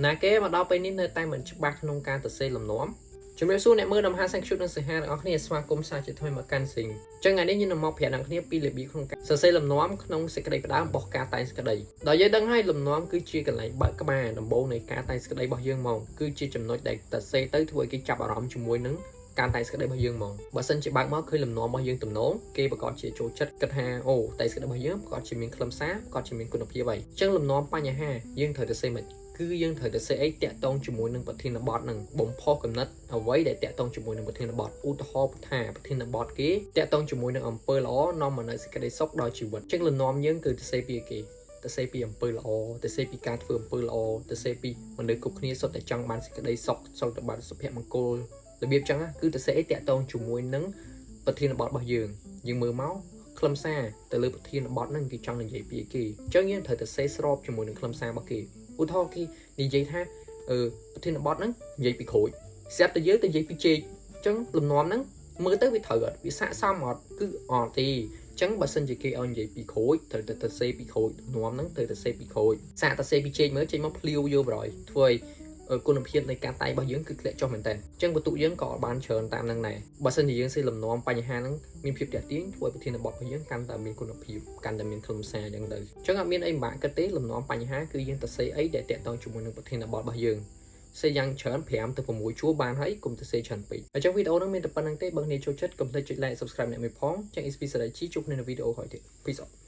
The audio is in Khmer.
ណាគេមកដល់ពេលនេះនៅតែមិនច្បាស់ក្នុងការសរសេរលំនាំជំរាបសួរអ្នកមើលដំហាសង្ឃុតនិងសិហាទាំងអស់គ្នាស្វាគមន៍សាជាថ្មីមកកាន់ស៊ីងចឹងថ្ងៃនេះយើងនឹងមកប្រាប់អ្នកគ្នាពីរបៀបក្នុងការសរសេរលំនាំក្នុងសេចក្តីផ្ដើមរបស់ការតែងសេចក្តីដោយយើងដឹងហើយលំនាំគឺជាកន្លែងបើកក្បាលដំបូងនៃការតែងសេចក្តីរបស់យើងមកគឺជាចំណុចដែលសរសេរទៅធ្វើឲ្យគេចាប់អារម្មណ៍ជាមួយនឹងការតែងសេចក្តីរបស់យើងមកបើសិនជាបើកមកឃើញលំនាំរបស់យើងទំនងគេប្រកាសជាចូលចិត្តគិតថាអូតែសេចក្តីរបស់យើងប្រកាសជាមានខ្លឹមសារប្រកាសជាមានគុណភាពហើយអញ្ចឹងលំនាំបញ្ហាយើងត្រូវទៅសេមិនគឺយើងត្រូវតែសេអីតាក់ទងជាមួយនឹងប្រធានបទនឹងបំផុសកំណត់អ្វីដែលតាក់ទងជាមួយនឹងប្រធានបទឧទាហរណ៍ថាប្រធានបទគេតាក់ទងជាមួយនឹងអំពើល្អនាំមកនូវសេចក្តីសុខដល់ជីវិតអញ្ចឹងលំនាំយើងគឺទៅសេពីគេទៅសេពីអំពើល្អទៅសេពីការធ្វើអំពើល្អទៅសេពីមនុស្សគ្រប់គ្នាសុទ្ធតែចង់បានសេចក្តីសុខសុទ្ធតែបានសុភមង្គលរបៀបចឹងណាគឺទៅសេអីតាក់ទងជាមួយនឹងប្រធានបទរបស់យើងយើងមើលមកខ្លឹមសារទៅលើប្រធានបទហ្នឹងគេចង់និយាយពីអីគេអញ្ចឹងយើងត្រូវតែសេស្របជាមួយនឹងខ្លឹមសាររបស់គេឧទាហរណ៍គេនិយាយថាអឺប្រធានបទហ្នឹងនិយាយពីក្រូចស្រាប់តែយើងទៅនិយាយពីចេកអញ្ចឹងលំនាំហ្នឹងមើលទៅវាត្រូវអត់វាស័ក្តិសមអត់គឺអត់ទេអញ្ចឹងបើសិនជាគេឲ្យនិយាយពីក្រូចត្រូវតែទៅសេពីក្រូចលំនាំហ្នឹងត្រូវតែសេពីក្រូចសាកតែសេពីចេកមើលចេញមកភ្លាវយកប្រយធ្វើឲ្យគុណភាពនៃការតែងរបស់យើងគឺធ្លាក់ចុះមែនតើអញ្ចឹងបន្ទុកយើងក៏អត់បានច្រើនតាមនឹងដែរបើសិនជាយើងសេលំនាំបញ្ហាហ្នឹងមានភាពទាក់ទាញធ្វើឲ្យប្រធានបទរបស់យើងកាន់តែមានគុណភាពកាន់តែមានខ្លឹមសារអញ្ចឹងទៅអញ្ចឹងអត់មានអីពិបាកគិតទេលំនាំបញ្ហាគឺយើងទៅសេអីដែលតាក់ទងជាមួយនឹងប្រធានបទរបស់យើងសេយ៉ាងច្រើន5ទៅ6ជួរបានហើយកុំទៅសេច្រើនពេកអញ្ចឹងវីដេអូហ្នឹងមានតែប៉ុណ្្នឹងទេបើគ្នាចូលចិត្តកុំភ្លេចចុច like subscribe អ្នកមួយផងចឹង SP សេរីជីជួបគ្នានៅវីដេអូក្រោយទៀត។ Peace out.